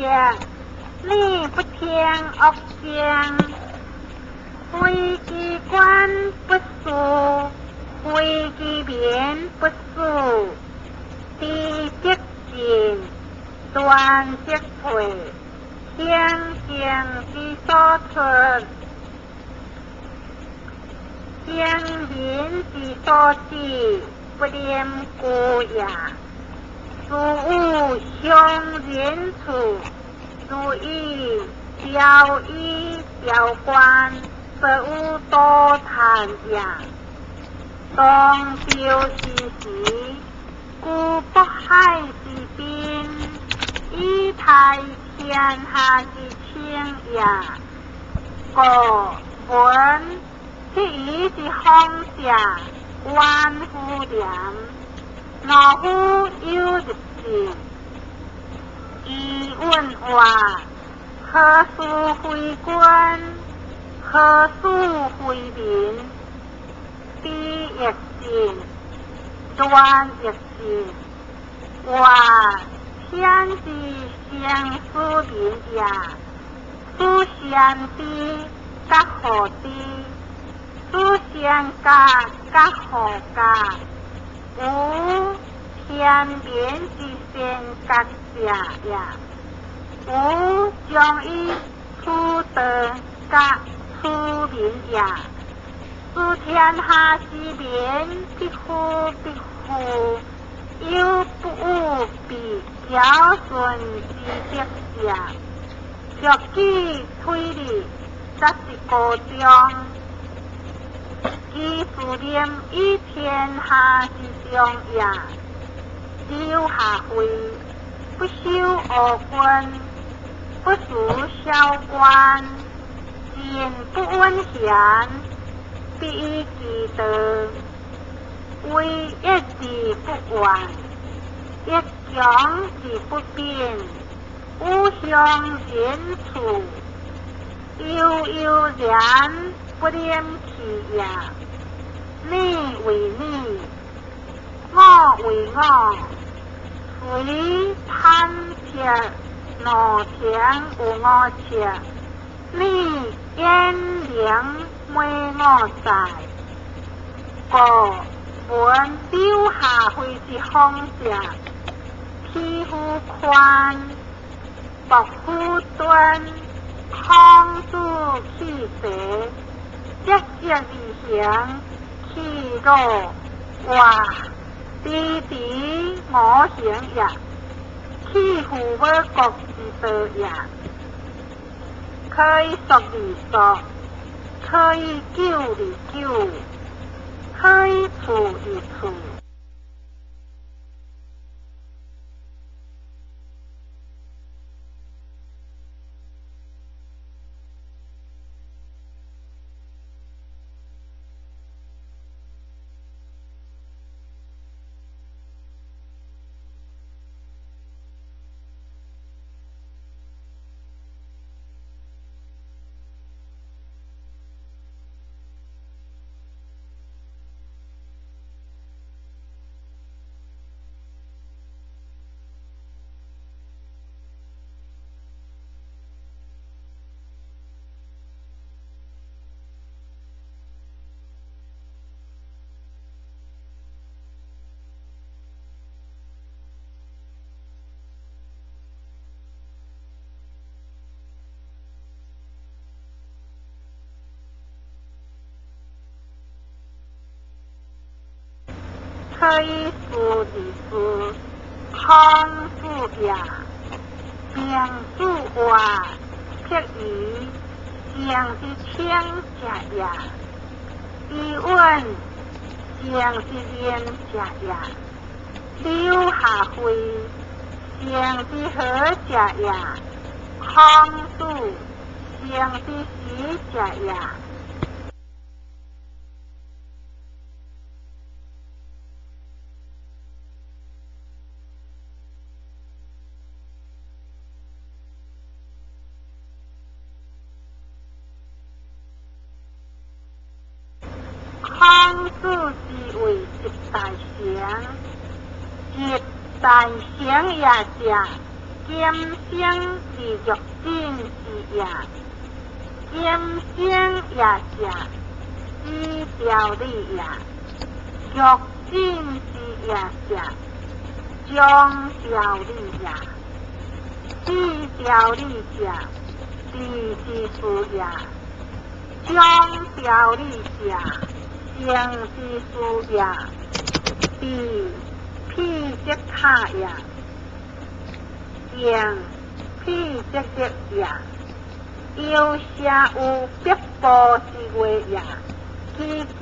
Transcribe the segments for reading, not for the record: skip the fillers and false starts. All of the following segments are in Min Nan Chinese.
色，你不聽惡聲。非其官不事，非其民不死。知則進，斷則退，行政之所出，行民之所止，不忍顧也。事有鄉人處，如以雕以雕官，不有多談也。當朝之時，居渤海之濱，以泰天下之清也。故聞匹夷之風者，遠乎廉。農夫有日進，伊問話：何事非君？何事非民？知亦盡，亂亦盡。話天之生斯民也，斯先知甲後知，斯先覺甲後覺。有天民之先覺者也，有將以處道甲處民也。使天下之民必夫必富，有不有必堯舜之德者？欲舉推理，則是高中。其自念以天下之中也。柳下惠，不修惡君，不事小官，人不穩賢，必以其道。為一而不怨，一強而不變。有鄉人處，悠悠然不忍去也。你為你，我為我，誰貪赤奴田有5尺？你眼靈每我在。故聞柳下惠之風者，匹夫寬，薄夫敦，孔子去世，節節而行，去魯哇，知其我行也，去父母國之道也。可以縮而縮，可以久而久，可以處而處。可以思而思，孔子也。孟子話：匹夷，成之清者也。伊尹，成之仁者也。柳下惠，成之和者也。孔子，成之時者也。孔子之謂集大成，集大成也者，今生二欲盡之也，今生也者，此條理也。欲盡之也者，終條理也。此條理者，智之事也。終條理者，成之事也。智否則塔也，成否則德也。猶舍有北部之月也，其智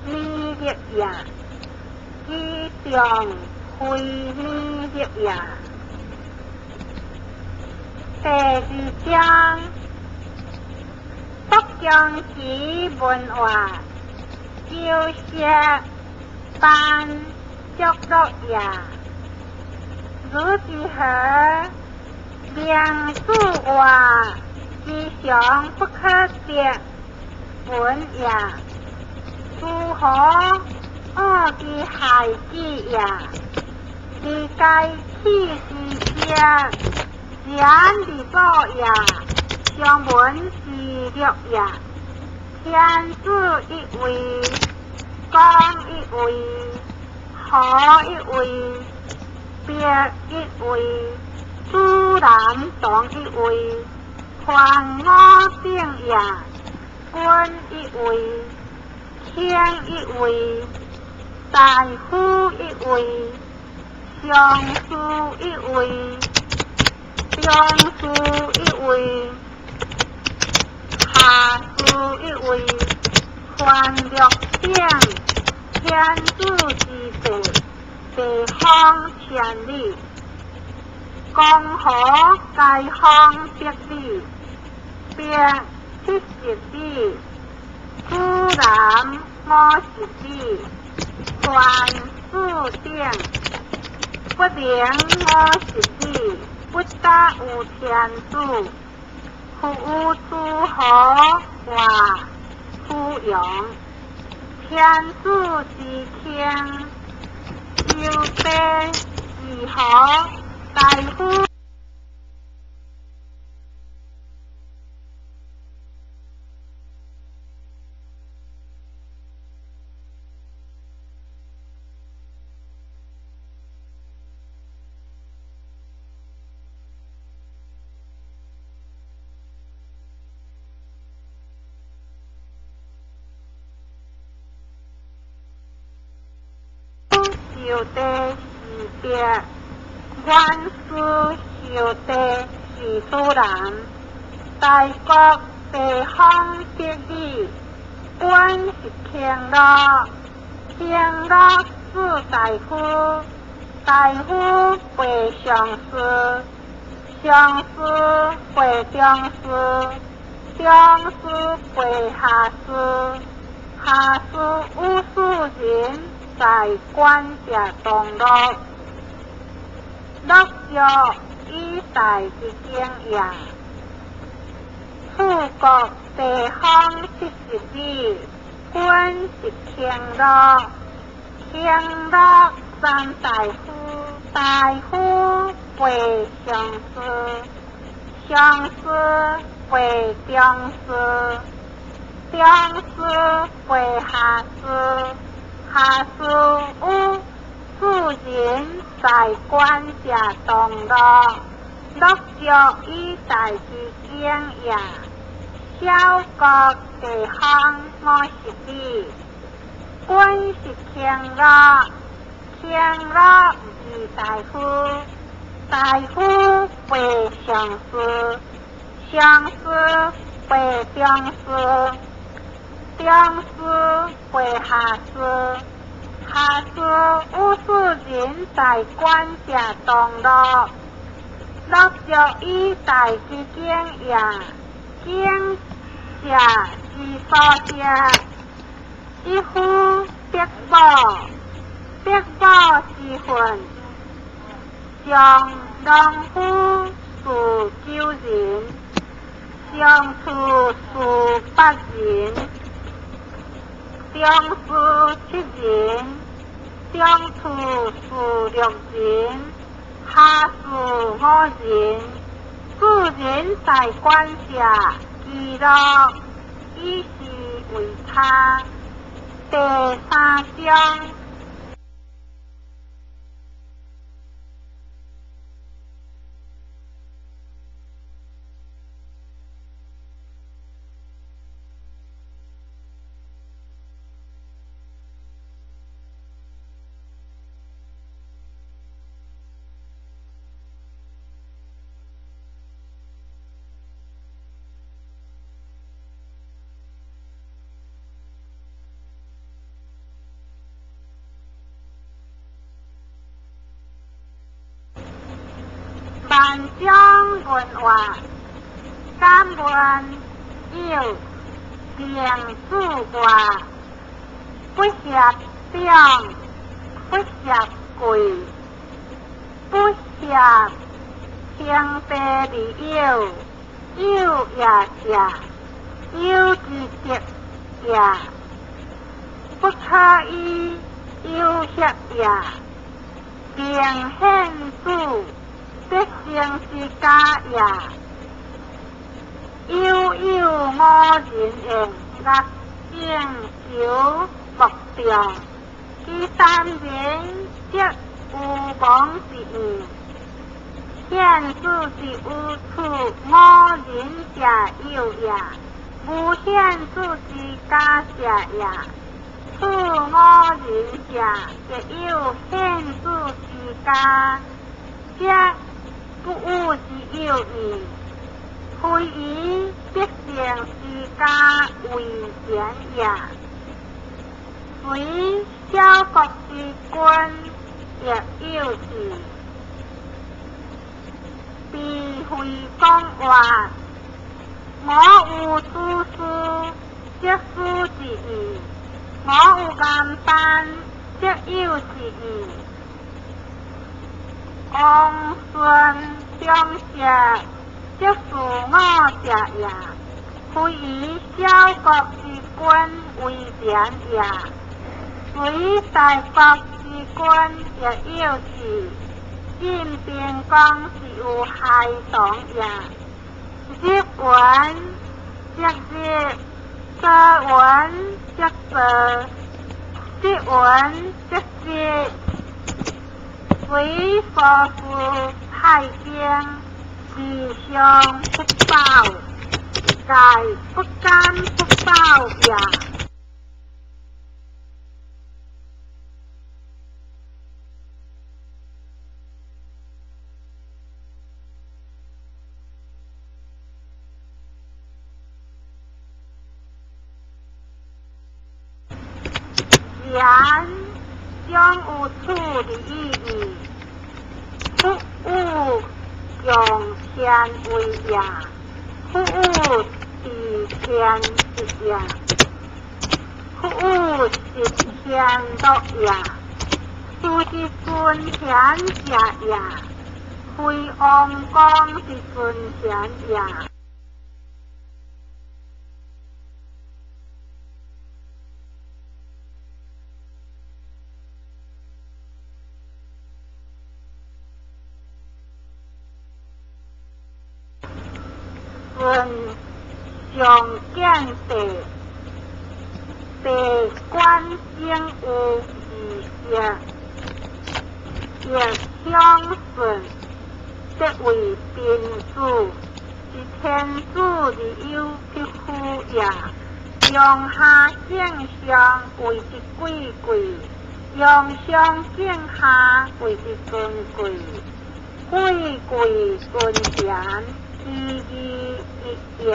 免力也，其長非免力也。第二章，北疆其文化，鳩舍班卓樂也。如之何？名字話之常不可得聞也。諸何惡之害己也？離該棄之者，賢而祖也，常聞之樂也。天子一位，公一位，侯一位，伯一位，主男同一位，凡五等也。君一位，卿一位，大夫一位，尚書一位，中書一位，下書一位，凡六等，天子之地，地方千里，江河皆方百里，伯70里，主南50里，凡四等，不能50里，不得有天子。复有诸侯外夫阳，天子之卿，周伯二侯大夫。受地是伯，远思受地是主人。大國地方百里，君是卿樂，卿樂士大夫，大夫輩尚書，尚書輩中書，中書輩下書，下書有四人。在官者同樂，樂著以大之境也。楚國地方70里，君是卿樂，卿樂三大夫，大夫輩尚書，尚書輩中書，中書輩下書。下書有四人在官者同樂，樂著以大之境也。小國地方50里，君是卿樂，卿樂二大夫，大夫輩尚書，尚書輩中書，中書輩下書，下書有四人在官者同樂，樂著以大之境也。境者之所者，一夫伯母，伯母之分，上農夫數九人，上處數八人。中書七人，中處數六人，下事五人，自人在官者，其樂以是為他。第三章。萬種文化，敢問有明自外，不協長，不協貴，不協兄弟二友，友也者，友之德也，不可以有協也。明顯子，必成之家也。悠有五仁言，樂正求莫眾。其三人則有亡之意。顯子之有處五仁者有也，無顯子之家者也。處五仁者，亦有顯子之家，則不有之有矣。非以必成之家為然也。隨小國之君亦有之。智慧講話，我有子思，則思之矣；我有岩班，則有之矣。王孫長者，則事我者也。非以小國之君為然也。隨大國之君亦有之。晉平公是有孩童也。入雲則入，坐雲則坐，積雲則積。隨所事太經，而上不報，蓋不敢不報也。言將有處理意義，不有強天為也，不有治天之也，不有實天樂也，事之尊賢者也，非王公之尊賢也。順上見地，地觀景有二色，欲享順，則為賓主，是天子而有匹夫也。陽下敬上謂之貴貴，陽上敬下謂之尊貴。貴貴尊賢，其義一也。